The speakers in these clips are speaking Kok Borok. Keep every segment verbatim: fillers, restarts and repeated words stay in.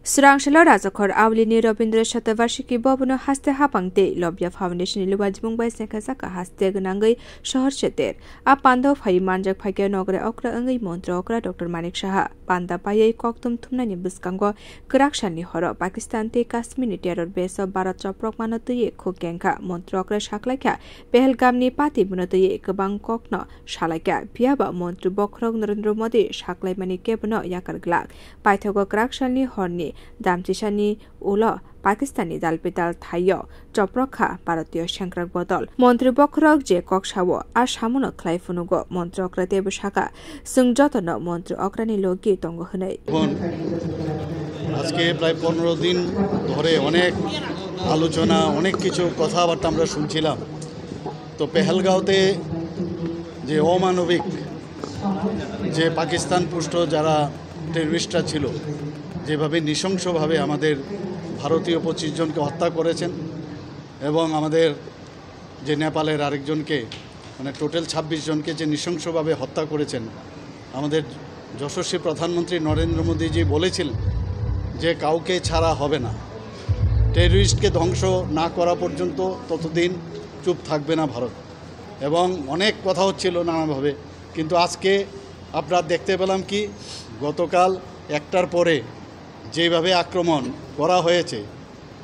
Swrangshalo Rajakhor Aulini Rabindra Shatavarshiki Bhavan-o haste hapang tei Lobya Foundation-ni luajimung bai chengkha saka haste gwnangwi sohor seter. A pandao phai manjak phaikha nogre okra wngwi Montri okra Doctor Manik Saha. Panda paiwi kokthum thumnani bwskango kwrak salni horo Pakistan tei Kashmirni terror base-o Bharat choprok mano twiwi khuk kengkha. Montri okra saklaikha Pahalgamni pati buno twiwi kwbang kokno salaikha. Phiyaba Montri bokhorok Narendra Modi saklaimani kebono yakar glak. Paithago kwrak salni horni damchisani ulo Pakistanni dalpidal thaio choprok kha Bharatiyo sengkrak bodol. Montri bokhorok je kok sao, a samono khlai phunugo. Montri okra teibo saka, chwng jotono Montri okrani logi tongo hwnwi. এখন আজকে প্রায় পনেরো দিন ধরে অনেক আলোচনা, অনেক কিছু কথাবার্তা আমরা শুনছিলাম। তো পেহেলগাঁওতে যে অমানবিক, যে পাকিস্তান পুষ্ট যারা টেররিস্টরা ছিল, যেভাবে নৃশংসভাবে আমাদের ভারতীয় পঁচিশ জনকে হত্যা করেছেন এবং আমাদের যে নেপালের আরেকজনকে, মানে টোটাল ছাব্বিশ জনকে যে নৃশংসভাবে হত্যা করেছেন, আমাদের যশস্বী প্রধানমন্ত্রী নরেন্দ্র মোদীজি বলেছিলেন যে কাউকে ছাড়া হবে না, টেররিস্টকে ধ্বংস না করা পর্যন্ত ততদিন চুপ থাকবে না ভারত। এবং অনেক কথা হচ্ছিল নানাভাবে, কিন্তু আজকে আপনারা দেখতে পেলাম কি, গতকাল একটার পরে যেভাবে আক্রমণ করা হয়েছে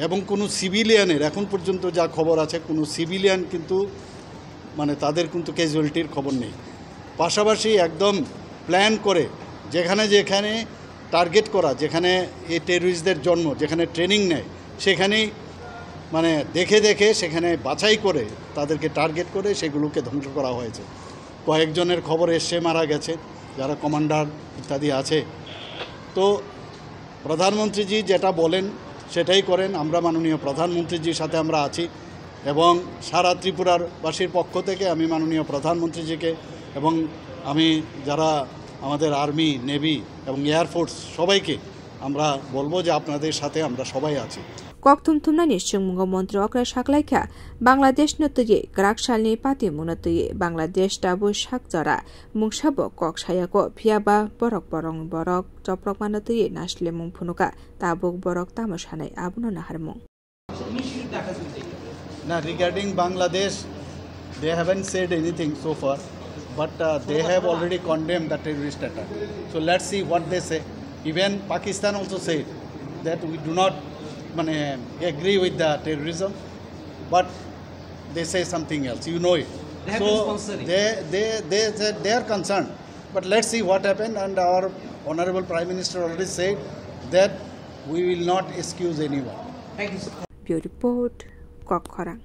এবং কোনো সিভিলিয়ানের, এখন পর্যন্ত যা খবর আছে, কোনো সিভিলিয়ান কিন্তু, মানে, তাদের কিন্তু ক্যাজুয়ালিটির খবর নেই। পাশাপাশি একদম প্ল্যান করে যেখানে যেখানে টার্গেট করা, যেখানে এই টেররিস্টদের জন্ম, যেখানে ট্রেনিং নেয়, সেখানেই, মানে, দেখে দেখে সেখানে বাছাই করে তাদেরকে টার্গেট করে সেগুলোকে ধ্বংস করা হয়েছে। কয়েকজনের খবর এসছে মারা গেছে, যারা কমান্ডার ইত্যাদি আছে। তো প্রধানমন্ত্রীজি যেটা বলেন সেটাই করেন। আমরা মাননীয় প্রধানমন্ত্রীজির সাথে আমরা আছি এবং সারা ত্রিপুরার বাসীর পক্ষ থেকে আমি মাননীয় প্রধানমন্ত্রীজিকে এবং আমি যারা আমাদের আর্মি, নেভি এবং এয়ারফোর্স সবাইকে আমরা বলবো যে আপনাদের সাথে আমরা সবাই আছি। Kokthum thumnani swngmungo Montri okra saklaikha, Bangladeshno twiwi kwrak salni patimungno twiwi Bangladesh tabuk sak jora mungsabo kok sayago, phiyaba borok borok borok choprok mano twiwi naslemung phunuka, tabuk borok tamo sanai abono naharmung. Now, regarding Bangladesh, they haven't said anything so far, but, uh, they have already condemned the terrorist attack. So let's see what they say. Even Pakistan also said that we do not, mane, agree with the terrorism, but they say something else. You know it. They have been sponsoring. So they, they, they said they are concerned, but let's see what happened. And our Honorable Prime Minister already said that we will not excuse anyone. Thank you, sir. Bureau Report, Kokkhorang.